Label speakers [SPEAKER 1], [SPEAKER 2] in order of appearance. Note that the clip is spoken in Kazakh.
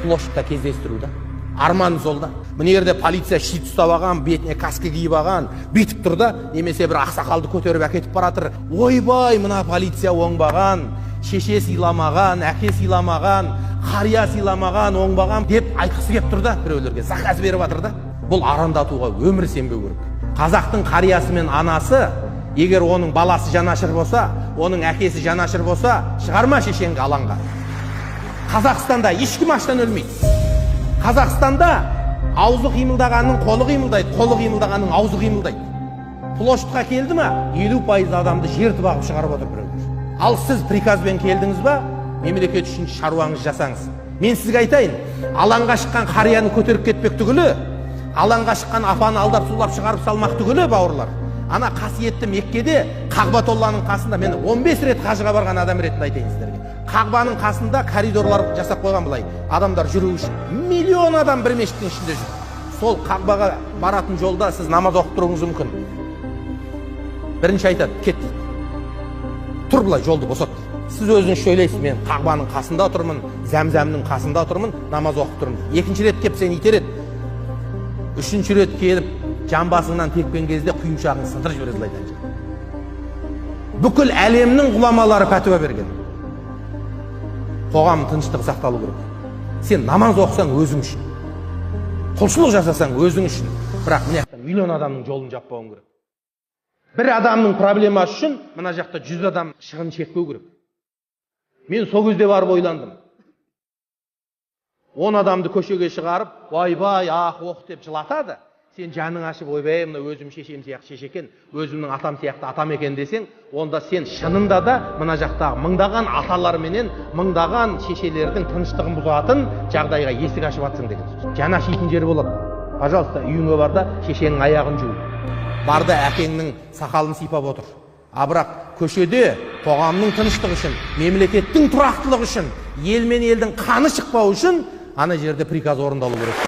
[SPEAKER 1] Площадьта кездестіру да, арман сол да. Мына жерде полиция щит ұстап алған, бетіне каска киіп алған, бүйтіп тұр да, немесе бір ақсақалды көтеріп әкетіп бара жатыр. Ойбай, мына полиция оңбаған, шеше сыйламаған, әке сыйламаған, қария сыйламаған, оңбаған деп айтқысы келіп тұр да, біреулерге заказ беріп жатыр да. Бұл арандатуға өмір сенбеу керек. Қазақтың қариясы мен анасы, егер оның баласы жанашыр болса, оның әкесі жанашыр болса, шығарма шешеңді алаңға. Қазақстанда ешкім аштан өлмейді. Қазақстанда аузы қимылдағанның қолы қимылдайды, қолы қимылдағанның аузы қимылдайды. Площадьқа келді ма, 50% адамды жертіп ағып шығарып отыр біреулер. Ал сіз приказбен келдіңіз ба, мемлекет үшін шаруаңыз жасаңыз. Мен сізге айтайын, алаңға шыққан қарияны көтеріп кетпек түгілі, алаңға шыққан апаны алдап сулап шығарып салмақ түгілі, бауырлар, ана қасиетті Меккеде Қағбатолланың қасында, мен 15 рет қажыға барған адам ретінде айтайын сіздерге, Қағбаның қасында коридорлар жасап қойған былай, адамдар жүру үшін. Миллион адам бір мешіттің ішінде жүр. Сол Қағбаға баратын жолда сіз намаз оқып тұруыңыз мүмкін. Бірінші айтады: «Кет», – дейді, «тұр былай, жолды босат», – дейді. Сіз өзіңіз ойлайсыз: мен Қағбаның қасында тұрмын, Зәмзәмнің қасында тұрмын, намаз оқып тұрмын. Екінші рет келіп сені итереді. Үшінші рет келіп жамбасыңнан тепкен кезде құйымшағыңды сындырып жібереді ана жерде. Бүкіл әлемнің ғұламалары пәтуа берген: қоғам тыныштығы сақталу керек. Сен намаз оқысаң, өзің үшін, құлшылық жасасаң, өзің үшін, бірақ мына жақта миллион адамның жолын жаппауың керек. Бір адамның проблемасы үшін мына жақта 100 адам шығын шекпеу керек. Мен сол кезде барып ойландым: 10 адамды көшеге шығарып, ойбай, ах, ох деп жылатады. Сен жаның ашып, ойбай, мына өзім шешем сияқты шеше екен, өзімнің атам сияқты атам екен десең, онда сен шынында да мына жақтағы мыңдаған аталар менен мыңдаған шешелердің тыныштығын бұзатын жағдайға есік ашып жатсың деген сөз. Жаны ашитын жері болады. Пожалуйста, үйіңе бар да, шешеңнің аяғын жу, бар да, әкеңнің сақалын сипап отыр. А бірақ көшеде қоғамның тыныштығы үшін, мемлекеттің тұрақтылығы үшін, ел мен елдің қаны шықпау үшін ана жерде приказ орындалу керек.